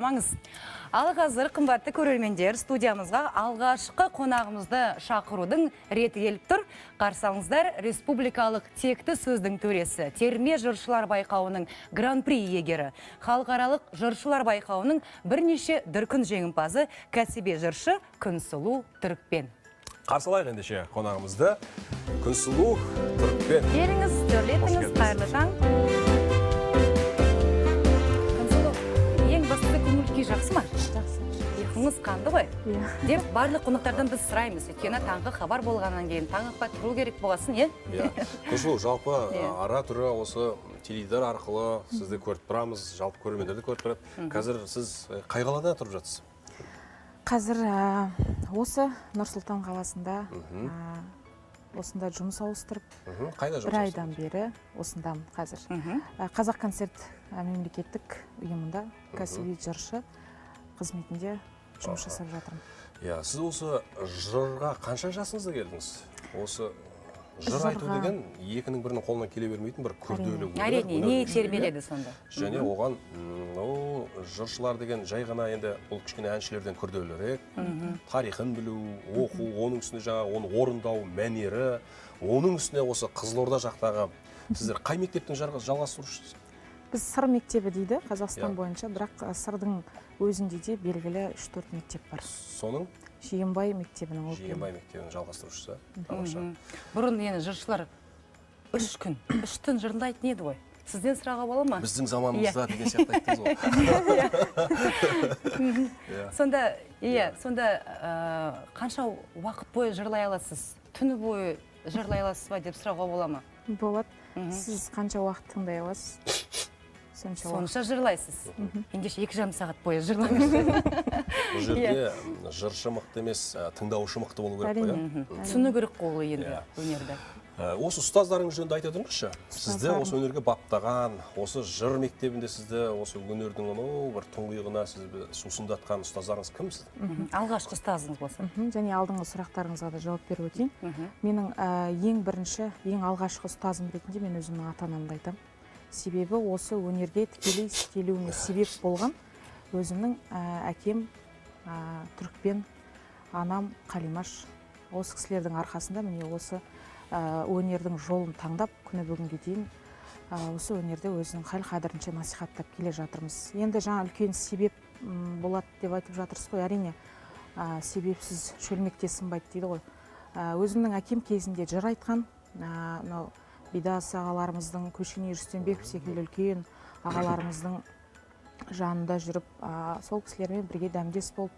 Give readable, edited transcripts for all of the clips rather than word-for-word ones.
Маңыз. Ал қазір, қымбатты көрермендер, студиямызға алғашқы қонағымызды шақырудың реті келіп тұр. Қарсы алыңыздар, республикалық текті сөздің төресі, терме жыршылар байқауының гран-при иегері, халықаралық жыршылар байқауының бірнеше дүркін жеңімпазы, кәсіби жыршы Күнсұлу Түрікпен. Қарсы алайық ендеше қонағымызды, Күнсұлу Түрікпен. Келіңіз, төрлетіңіз, қайырлы таң. Күнсұлу, ең бастысы, көңіл күй жақсы ма? Жақсы. Ұйқыңыз қанды ғой? Иә. Деп барлық қонақтардан біз сұраймыз. Өйткені таңғы хабар болғаннан кейін таң атпай тұру керек болғасын, е? Иә. Күнсұлу, жалпы Иә. ара тұра осы теледидар арқылы сізді көріп тұрамыз, жалпы көрермендер де көріп тұрады. Қазір сіз қай қалада тұрып жатсыз? Қазір осы Нұр-Сұлтан қаласында, осында жұмыс ауыстырып, Қайда жұмыс бір айдан ауыстырдыңыз? бері осындамын қазір. Қазақ концерт мемлекеттік ұйымында кәсіби жыршы қызметінде жұмыс жасап жатырмын. Иә, сіз осы жырға қанша жасыңызда келдіңіз? Осы жыр айту Жырға. деген екінің бірінің қолынан келе бермейтін бір күрделі өнер, Әрине, өнер не кешегі. термеледі сонда? Және оған жыршылар деген жай ғана енді бұл кішкене әншілерден күрделірек. Тарихын білу, оқу, оның үстіне жаңағы оны орындау мәнері, оның үстіне осы Қызылорда жақтағы сіздер қай мектептің жалғастырушысыз? Біз Сыр мектебі дейді Қазақстан Иә. бойынша, бірақ Сырдың өзінде де белгілі 3-4 мектеп бар. Соның? Жиенбай мектебінің өкілі. Жиенбай мектебінің жалғастырушысы. Тамаша. Бұрын енді жыршылар 3 күн, 3 түн жырлайтын еді ғой. Сізден сұрауға бола ма? Біздің заманымызда деген сияқты айттыңыз ғой. Иә. Сонда, иә, сонда қанша уақыт бойы жырлай аласыз? Түні бойы жырлай аласыз ба деп сұрауға бола ма? Болады. Сіз қанша уақыт тыңдай аласыз? Сонша уақыт. Сонша жырлайсыз. Ендеше 2,5 сағат бойы жырлаңыз. Бұл жерде жыршы мықты емес, тыңдаушы мықты болу керек қой, иә? Әрине. Түсіну керек қой ол енді Иә. өнерді. Осы ұстаздарыңыз жөнінде айта отырыңызшы. Сізді Ұстаздарым. осы өнерге баптаған, осы жыр мектебінде сізді осы өнердің анау бір тұңғиығына сізді сусындатқан ұстаздарыңыз кім сіздің? Алғашқы ұстазыңыз болса. Және алдыңғы сұрақтарыңызға да жауап беріп өтейін. Менің ең бірінші, ең алғашқы ұстазым ретінде мен өзімнің ата-анамды айтамын. Себебі осы өнерге тікелей келуіме себеп болған өзімнің әкем Түрікпен, анам Қалимаш. Осы кісілердің арқасында міне осы өнердің жолын таңдап, күні бүгінге дейін осы өнерде өзінің хал-қадірінше насихаттап келе жатырмыз. Енді жаңа үлкен себеп болады деп айтып жатырсыз ғой, әрине, себепсіз шөлмек те сынбайды дейді ғой. Өзімнің әкем кезінде жыр айтқан, мынау Бидас ағаларымыздың, Көшеней Рүстембеков секілді үлкен ағаларымыздың жанында жүріп, сол кісілермен бірге дәмдес болып,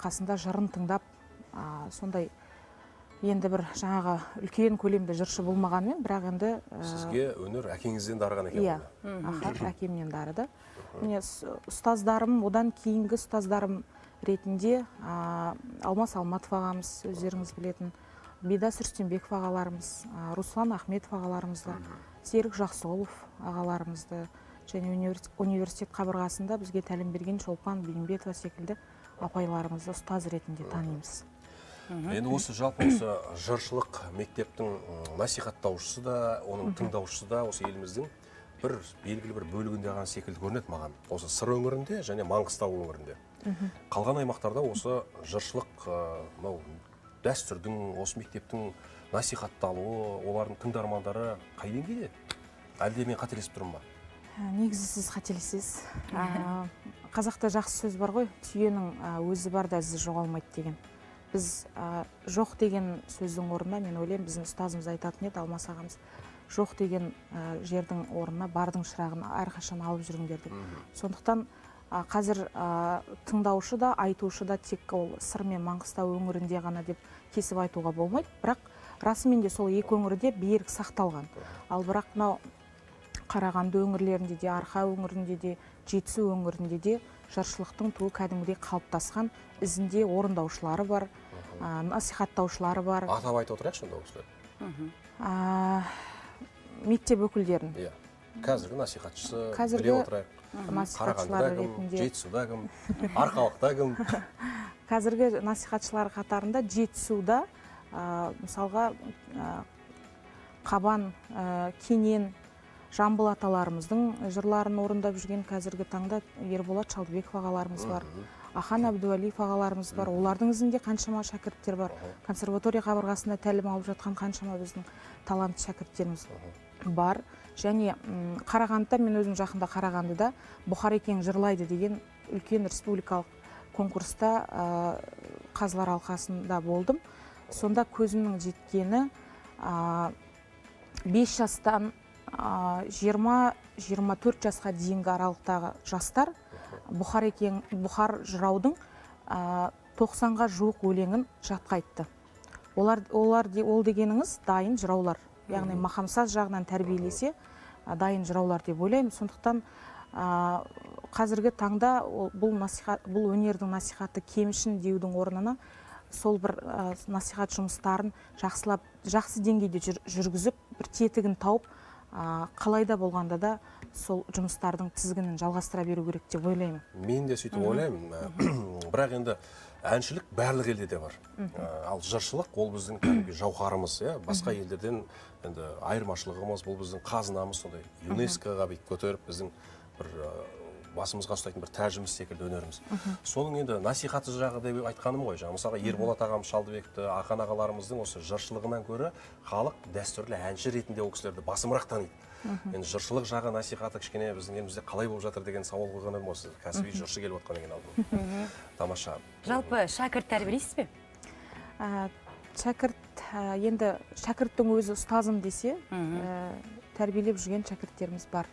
қасында жырын тыңдап, сондай енді бір жаңағы үлкен көлемді жыршы болмағанымен, бірақ енді, Сізге өнер әкеңізден дарыған екен Иә, ғой. аха, әкемнен дарыды. Міне ұстаздарым, одан кейінгі ұстаздарым ретінде, Алмас Алматов ағамыз, өздеріңіз білетін, Бидас Рүстембеков ағаларымыз, Руслан Ахметов ағаларымызды, Серік Жақсығұлов ағаларымызды және университет қабырғасында бізге тәлім берген Шолпан Бейімбетова секілді апайларымызды ұстаз ретінде танимыз. Енді осы жалпы осы жыршылық мектептің насихаттаушысы да, оның тыңдаушысы да осы еліміздің бір белгілі бір бөлігінде ғана секілді көрінеді маған. Осы Сыр өңірінде және Маңғыстау өңірінде. Қалған аймақтарда осы жыршылық, мынау дәстүрдің, осы мектептің насихатталуы, олардың тыңдармандары қай деңгейде? Әлде мен қателесіп тұрмын ба? Негізі сіз қателесесіз. Қазақта жақсы сөз бар ғой, түйенің өзі бар да ізі жоғалмайды деген. Біз жоқ деген сөздің орнына, мен ойлаймын, біздің ұстазымыз айтатын еді, Алмас ағамыз, жоқ деген жердің орнына бардың шырағын әрқашан алып жүріңдер деп. Сондықтан қазір тыңдаушы да, айтушы да тек ол Сыр мен Маңғыстау өңірінде ғана деп кесіп айтуға болмайды. Бірақ расымен де сол екі өңірде берік сақталған. Ал бірақ мынау Қарағанды өңірлерінде де, Арқа өңірінде де, Жетісу өңірінде де жыршылықтың туы кәдімгідей қалыптасқан, ізінде орындаушылары бар, насихаттаушылары бар. Атап айтып отырайықшы онда осылай. Мектеп өкілдерін. Иә. Қазіргі насихатшысы, Қазіргі біле отырайық. насихатшылар Қарағандыда кім, ретінде. Жетісуда кім, Арқалықта кім? Қазіргі насихатшылар қатарында Жетісуда, мысалға, Қабан, Кенен, Жамбыл аталарымыздың жырларын орындап жүрген қазіргі таңда Ерболат Шалдыбеков ағаларымыз бар, Ахан Әбдуәлиев ағаларымыз бар. Олардың ізінде қаншама шәкірттер бар. Консерватория қабырғасында тәлім алып жатқан қаншама біздің талантты шәкірттеріміз бар. Және Қарағандыда, мен өзім жақында Қарағандыда Бұхарекең жырлайды деген үлкен республикалық конкурста қазылар алқасында болдым. Сонда көзімнің жеткені 5 жастан 20-24 жасқа дейінгі аралықтағы жастар Бұхар жыраудың 90-ға жуық өлеңін жатқа айтты. Ол дегеніңіз дайын жыраулар. Яғни мақамсаз жағынан тәрбиелесе дайын жыраулар деп ойлаймын. Сондықтан қазіргі таңда бұл өнердің насихаты кемшін деудің орнына сол бір насихат жұмыстарын жақсылап, жақсы деңгейде жүргізіп, бір тетігін тауып, қалайда болғанда да сол жұмыстардың тізгінін жалғастыра беру керек деп ойлаймын. Мен де сөйтіп ойлаймын. Бірақ енді әншілік барлық елде де бар. Ал жыршылық ол біздің кәдімгі жауһарымыз, иә? Басқа елдерден енді айырмашылығымыз, бұл біздің қазынамыз, сондай ЮНЕСКО-ға бүйтіп көтеріп біздің бір басымызға ұстайтын бір тәжіміз секілді өнеріміз. Соның енді насихаты жағы деп айтқаным ғой. Жаңа мысалға Ерболат ағам Шалдыбекті, Ақан ағаларымыздың осы жыршылығынан көрі халық дәстүрлі әнші ретінде ол кісілерді басымырақ таниды. Енді жыршылық жағы насихаты кішкене біздің елімізде қалай болып жатыр деген сауал қойған едім, осы кәсіби жыршы келіп отқан екен алдым. Тамаша. Жалпы шәкірт тәрбиелейсіз бе? Шәкірт, енді шәкірттің өзі ұстазым десе, тәрбиелеп жүрген шәкірттеріміз бар.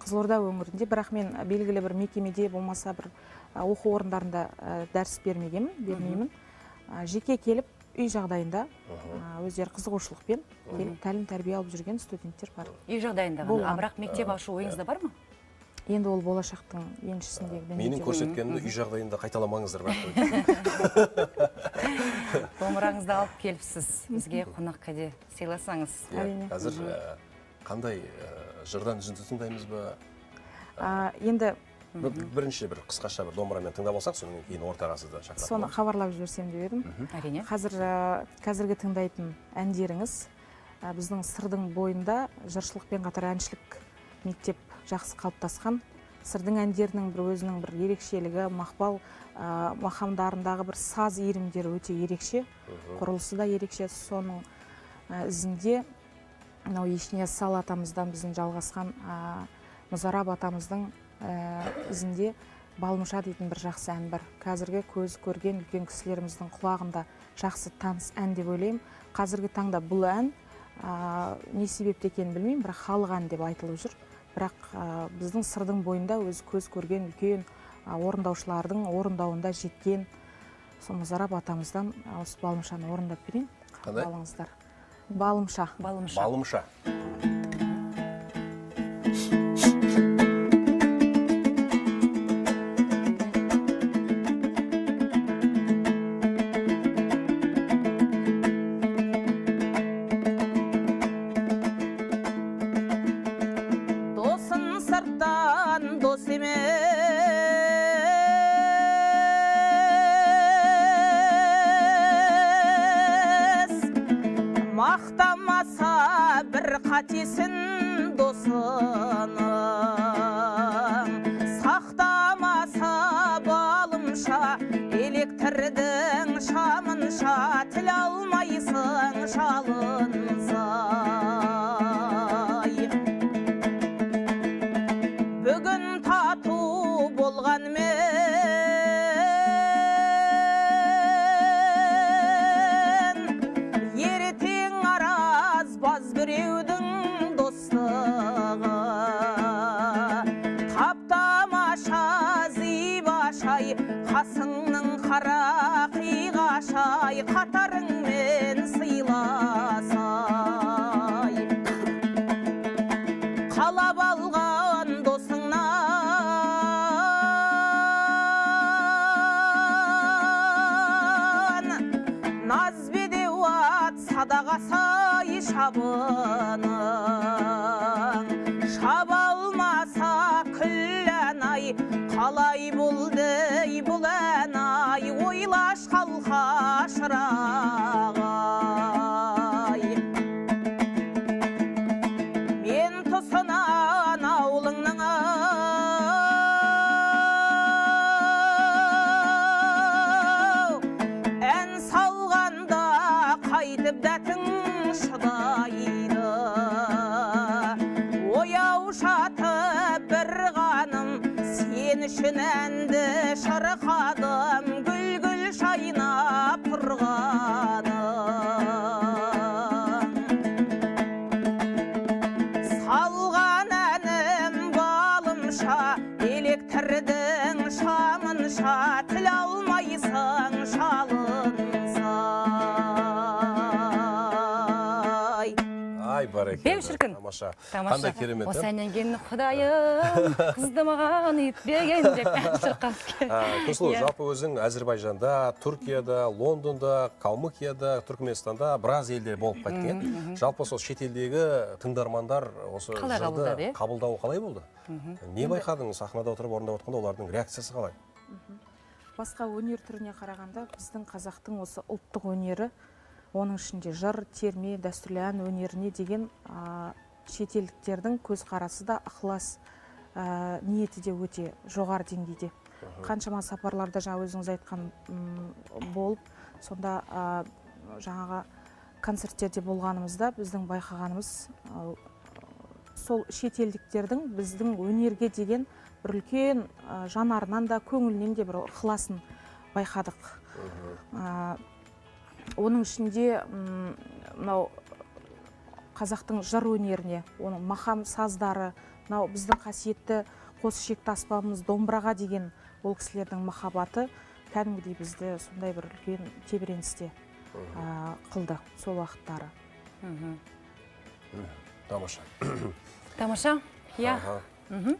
Қызылорда өңірінде, бірақ мен белгілі бір мекемеде болмаса бір оқу орындарында дәріс бермеймін. Жеке келіп үй жағдайында өздері қызығушылықпен келіп тәлім тәрбие алып жүрген студенттер бар. Үй жағдайында ғана, бірақ мектеп ашу ойыңызда бар ма? Енді ол болашақтың еншісіндегі дүние. Менің көрсеткенімді үй жағдайында қайталамаңыздар. Домбыраңызды алып келіпсіз, бізге қонақ кәде сыйласаңыз. Қазір қандай жырдан үзінді тыңдаймыз ба? Енді бірінші бір қысқаша бір домбырамен тыңдап алсақ, содан кейін ортаға сізді шақыратын. Соны хабарлап жіберсем деп едім. Әрине. Қазіргі тыңдайтын әндеріңіз біздің Сырдың бойында жыршылықпен қатар әншілік мектеп жақсы қалыптасқан. Сырдың әндерінің бір өзінің бір ерекшелігі, мақпал мақамдарындағы бір саз иірімдері өте ерекше, құрылысы да ерекше. Соның ізінде мынау Ешнияз Сал атамыздан біздің жалғасқан Мұзарап атамыздың ізінде Балмұша дейтін бір жақсы ән бар. Қазіргі көз көрген үлкен кісілеріміздің құлағында жақсы таныс ән деп ойлаймын. Қазіргі таңда бұл ән не себепті екенін білмеймін, бірақ халық ән деп айтылып жүр. Бірақ біздің Сырдың бойында өз көз көрген үлкен орындаушылардың орындауында жеткен сол Мұзарап атамыздан осы Балмұшаны орындап берейін. Қандай? Балыңыздар. Балымша. Балымша. Балымша. Досын сырттан дос емес, мақтамаса бір қатесін досының, сақтамаса балымша электрдің шамынша тіл алмайсың жалынсай. Бүгін тату болғанмен ертең араз баз біреудің достығы. Таптамаша зибашай қасыңның қара қиғашай қатарыңмен сыйласай. Қалап алған досыңнан наз бедеу ат садаға сай шабының, шаба алмаса күллән-ай қалай болды бұл ән-ай ойлаш қалқа шырағай. Мен тұсым Сен үшін әнді шырқадым, гүл-гүл шайнап тұрғаның. Салған әнім балымша, электрдің шамынша, тіл алмайсың шалынсай. Ай, барекелді. Беу шіркін. Тамаша. Тамаша. Қандай керемет, Осы ә? әннен кейін құдайым қызды маған үйтпеген деп ән шырқап Күнсұлу, Иә. жалпы өзің Әзірбайжанда, Түркияда, Лондонда, Калмыкияда, Түркменстанда біраз елде болып қайттың, иә? Жалпы сол шетелдегі тыңдармандар осы Қалай жырды қабылдады, иә? қабылдауы қалай болды? Не байқадың сахнада отырып орындап отқанда, олардың реакциясы қалай? Басқа өнер түріне қарағанда біздің қазақтың осы ұлттық өнері, оның ішінде жыр, терме, дәстүрлі ән өнеріне деген шетелдіктердің көзқарасы да, ықылас, ниеті де өте жоғары деңгейде. Қаншама сапарларда жаңа өзіңіз айтқан болып, сонда жаңағы концерттерде болғанымызда біздің байқағанымыз, сол шетелдіктердің біздің өнерге деген бір үлкен жанарынан да, көңілінен де бір ықыласын байқадық. Оның ішінде мынау қазақтың жыр өнеріне, оның мақам саздары, мынау біздің қасиетті қос ішекті аспабымыз домбыраға деген ол кісілердің махаббаты кәдімгідей бізді сондай бір үлкен тебіреністе қылды сол уақыттары. Тамаша. Тамаша, иә.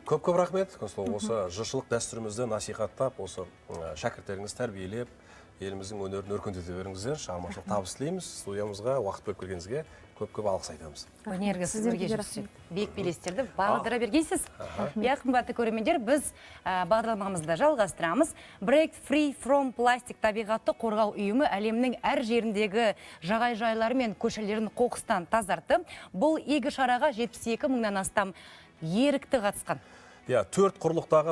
Көп-көп рахмет, Күнсұлу, осы жыршылық дәстүрімізді насихаттап, осы шәкірттеріңізді тәрбиелеп, еліміздің өнерін өркендете беріңіздер. Шығармашылық табыс тілейміз. Студиямызға уақыт бөліп келгеніңізге көп-көп алғыс айтамыз. Өнерге Сіздерге сіздерге де жүрсек, биік белестерді бағындыра бергейсіз. Иә, қымбатты көрермендер, біз бағдарламамызды жалғастырамыз. Break Free From Plastic табиғатты қорғау ұйымы әлемнің әр жеріндегі жағажайлары мен көшелерін қоқыстан тазартты. Бұл игі шараға 72 мыңнан астам ерікті қатысқан. Иә, төрт құрлықтағы